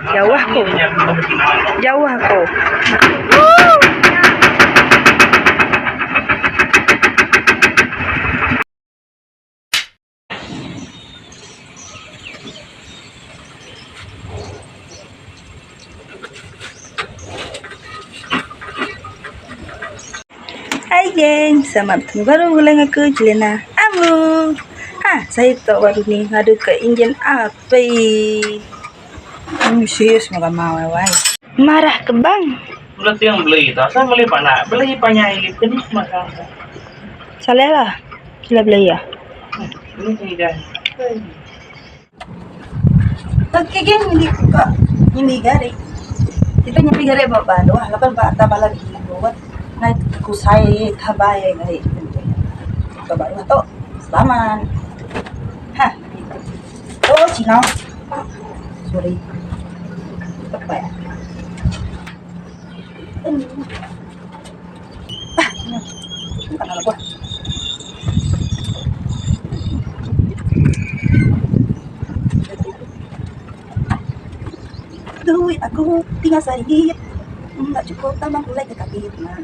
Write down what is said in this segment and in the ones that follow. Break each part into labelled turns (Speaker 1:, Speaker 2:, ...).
Speaker 1: Jauh aku. Jauh aku. Hai geng, selamat bertemu baru gulai dengan aku Jelena Amu. Ha, saya tu baru ni ngadu ke enjin api. Hmm, serius mau mau wai. Marah ke bang?
Speaker 2: Udah tiang beli itu, asal beli mana? Beli banyak ini kan makan.
Speaker 1: Salah lah. Sila beli ya.
Speaker 2: Ini tidak.
Speaker 1: Okey geng, ini kok ini gari. Kita nyepi gari ba ba doh, laban ba ta bala di buat ngai kusai thabai gari. Ba ba to. Selamat. Ha. Oh, Cina. Sorry. Tepat. Ah, tak nak Duit aku tinggal sedikit. Enggak cukup tambah gulai ke kaki nah.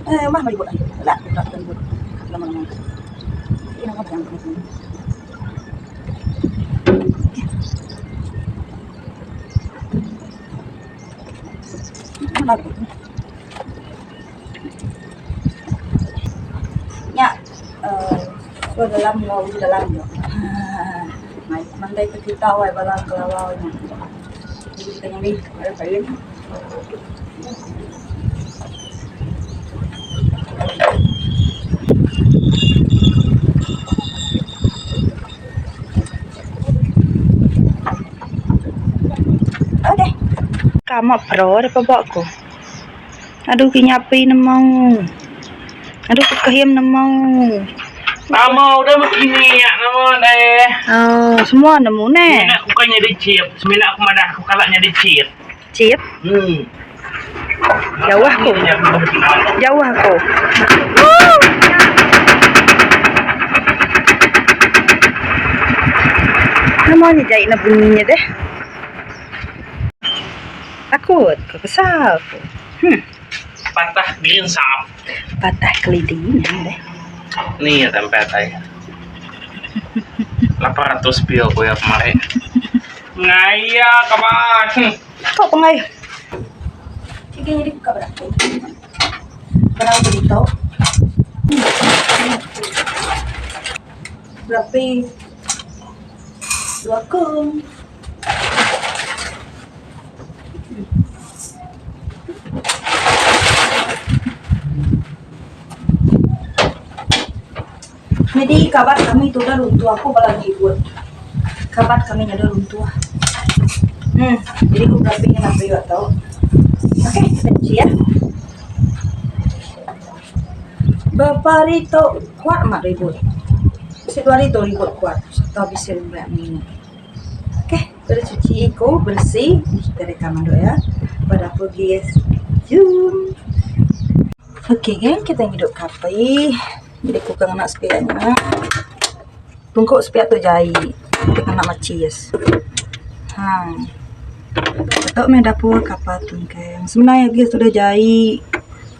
Speaker 1: Eh, mah ribut lagi. Lah, tak ribut. Lama-lama. Ini nama yang penting. Nya uh, so dalam enggau dalam tu. Mai mandai ke kita wai bala kelawau nya. Jadi kita nyambi ada paling. Okey. Kamak pro ada pa ku. Aduh ki nyapi nemu. Aduh ke kehim nemu.
Speaker 2: Nama udah begini ya nama deh.
Speaker 1: Oh, semua nemu ne.
Speaker 2: Semina aku kan nyadi chip, semina aku madah aku kala nyadi chip.
Speaker 1: Chip?
Speaker 2: Hmm.
Speaker 1: Jauh aku. Jauh aku. Nama ni jai na bunyinya deh. Takut, ke kesal aku. Hmm.
Speaker 2: Patah green sap.
Speaker 1: Patah kelidi deh.
Speaker 2: Ni ya tempe tai. 800 bil ko ya kemarin. Ngaya kawan.
Speaker 1: Kau pengai. Sige jadi buka berapa? Berapa dito? Berapa? Dua kung. Jadi kabat kami tu dah runtuh aku bala ribut. Kabat kami nya dah runtuh. Hmm, jadi aku berapa yang nak pergi tau. Okey, kita cuci ya. Berapa hari tu kuat mak ribut. Bisi dua hari tu ribut kuat. Serta bisi lembek ni. Okey, kita cuci ku bersih. Kita rekam dulu ya. Pada aku guys. Jom. Okey geng, kita ngidup kapi. Jadi aku kena nak sepiaknya. Tungkuk sepiak tu jai. Kita kena macis. Ha. Tok meh dapur kapal tungkeng. Sebenarnya gas tu dah jai.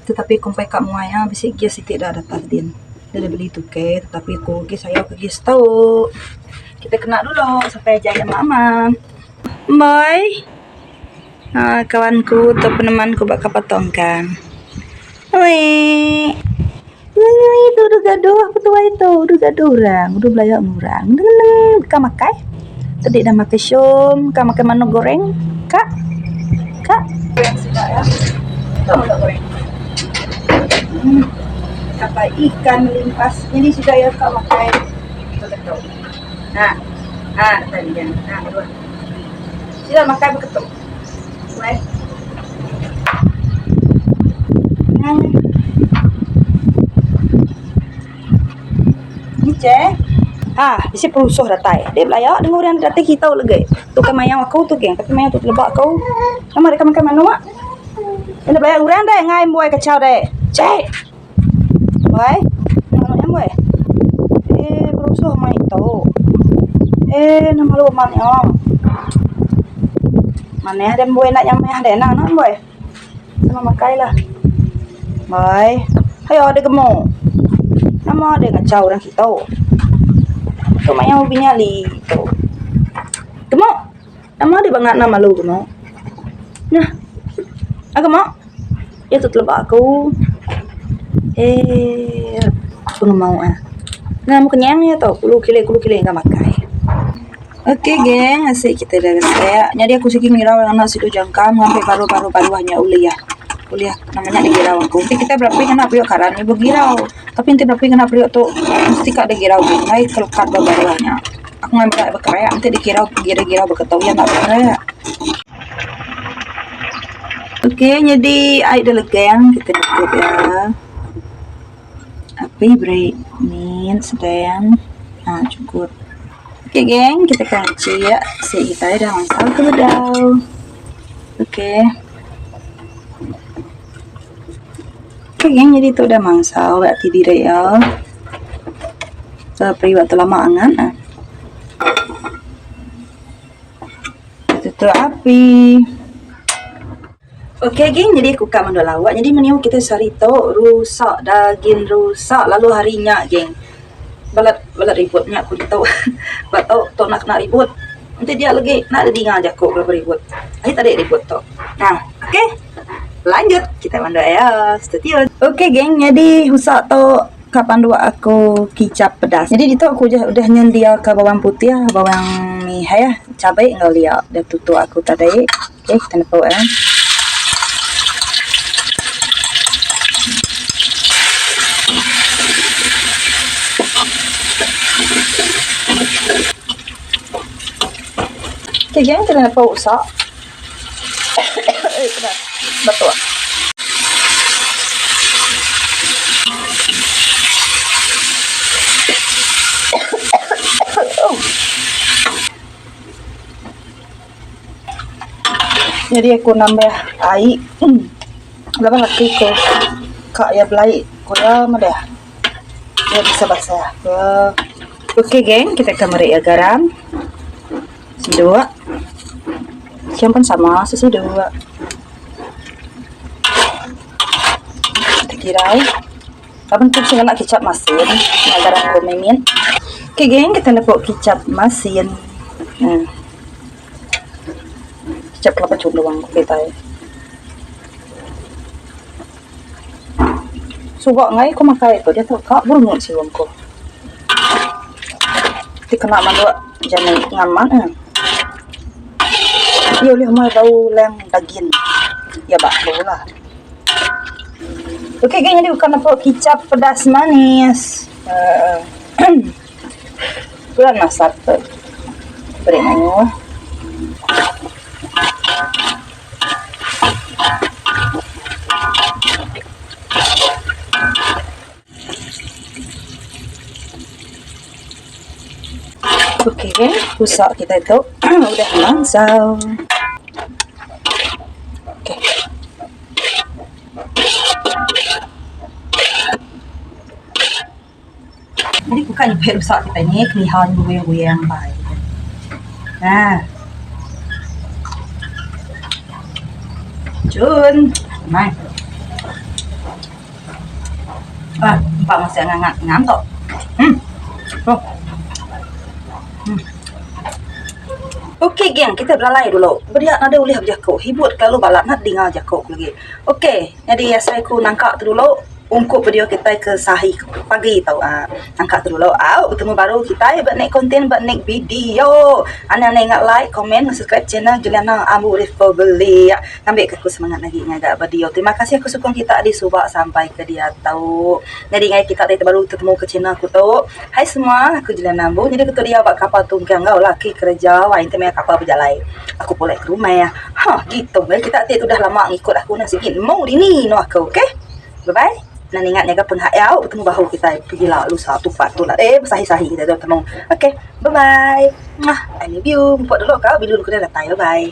Speaker 1: Tetapi kumpai kat muai ah bisi gas siti dah datang din. Dia dah beli tuke tetapi aku gas saya ke gas tu. Kita kena dulu sampai jai ama-ama. Boy. Ha, kawanku atau penemanku bak kapal tongkang. Weh. Weh, itu udah gaduh, apa tu itu? Udah gaduh orang, udah belayak orang. Neng, kak makai. Tadi dah makan syum, kak makan manuk goreng. Kak. Kak. Goreng sudah ya. Kak manuk goreng. Hmm. Kapal ikan melimpas. Jadi sudah ya kak makan. Betul. Ha. Ha, tadi kan. Ha, dua. Sudah makan beketuk. Weh. Nah. Ni cek. Ha, bisi perusuh datai. Dia belayak dengan orang datai kita lagi. Tu kan mayang aku tu geng, tapi mayang tu lebak aku. Nama mereka makan mana mak? Dia belayak orang dah ngai boy kacau deh. Cek. Boy. Nama yang boy. Eh, perusuh mai tu. Eh, nama lu man ya. Manah deh emboi enda nyamah deh enda nah emboi. Sama makai lah. Bai. Ayo deh gemuk. Nama deh ngachau orang kitu. Tu mayuh binyali tu. Gemuk. Nama deh bangat enda malu gemuk. Nah. Ah gemuk. Iya tu teleba aku. Eh pengemau ah. Nah mu kenyang iya tu kulu kili kulu kili enggau makai. Okey geng asi kita dah resek. Nyadi aku sigi ngirau anak sidu jangkam ngambi baru baru baru nya ulih ulih nama nya digirau aku. Enti kita berapi ngena periuk karan nya begirau. Tapi enti berapi ngena periuk tu mesti ka digirau geng ai kelekat ba baruh nya. Aku ngambi bekereak enti dikirau girau-girau beketu iya enda bekereak. Okey nyadi ai da legang kita nutup iya. Api beri min sedang aa chukup. Okey geng kita akan ngecik si kitai dah mansau ke bedau. Okey. Okey geng nyadi tu dah mansau ba ati diri iya. Beri waktu lama angat. Tutup api. Okey geng jadi aku ka menda lawak jadi menu kita sehari tu rusak daging rusak lalu hari nya geng balat balat ribut nya ku ditu ba tu tu nak kena ribut enti dia legi enda ada dinga jaku bala ribut ahi tadi ribut tu nah okey lanjut kita menda iya stay tune. Okey geng jadi usak tu. Ka panduk aku kicap pedas. Nyadi ditu aku udah udah nyendiaka bawang putih, bawang miheh, chabai enggau lia da tutuk aku tadi. Okey kita nepu eh. Okey geng kita nepu usa. Betul. Jadi aku nambah ai laban laki ku ka iya belai ku iya meh deh. Iya bisa basah. Okey geng kita akan meri iya garam. Siduk. Siang pun sama sesiduk. Kita kirai. Laban tu sik ngena kicap masin. Nya garam ku mimit. Okey geng kita nepuk kicap masin. Uhh. Kicap kelapa chundung ku kitai. Suba ngai ku makai tu diatu ka berungut siung ku. Ti kena manduk jani ngamat ne. Iya ulih mai bau leng dagin. Iya ba bau lah. Okey geng nyadi bukan lepa kicap pedas manis. uhh Bulan masat tu. Beri mayuh. Okey, pusak kita tu udah mansau. Okey. Jadi buka nyepit rusak kita ni kelihan buyang-buyang bai. Nah. Cun. Mai. Ah, empa masih ngangat ngantuk. Hmm. Oh. Hmm. Okey geng, kita belalai dulu. Beria nadai ulih bejaku. Hibut kelalu balat nat dinga jaku ku lagi. Okey, nyadi asai ku nangka tu dulu. Ungkup video kitai ke sahi pagi tu aaa nangka tu dulu au betemu baru kitai ba nik content ba nik video. Anang enda ingat like, comment enggau subscribe channel Juliana Ambu Republic ngambi ke aku semangat agi ngaga video. Terima kasih aku sukung kita di suba sampai ke diatu. Nyadi ngagai kita ti baru tetemu ke channel aku tu. Hai semua aku Juliana Ambu nyadi ku tu diau ba kapal tungkang enggau laki kereja wai enti maya kapal bejalai. Aku pulai ke rumah. Hah gitu meh kita ti udah lama ngikut aku nah sigi nemu dini anu aku okey. Bye bye. Nan ingat nyaga penghak yau betemu bahu kitai pegila lusa tupat tu lah eh besahi sahi kitai tu betemu. Okey. Bye bye. Mwah. I love you. Mupuk dulu kau bilun ku dah datai. Bye bye.